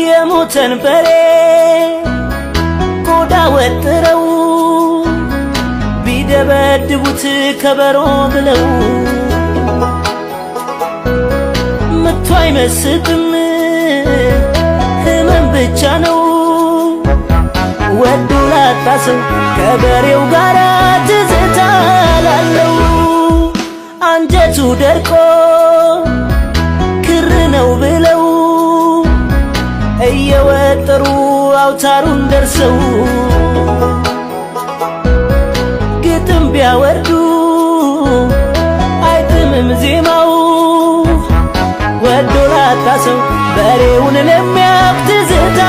የሞተን በሬ ቆዳ ወጥረው ቢደበድቡት ከበሮ ብለው ምቱ አይመስጥም ህመም ብቻ ነው። ወዶ ላጣ ሰው ከበሬው ጋር ትዝታ ላለው አንጀቱ ደርቆ ክር ነው ብለው እየወጠሩ አውታሩን ደርሰው ግጥም ቢያወርዱ አይጥምም ዜማው ወዶ ላጣ ሰው በሬውን ለሚያውቅ ትዝታ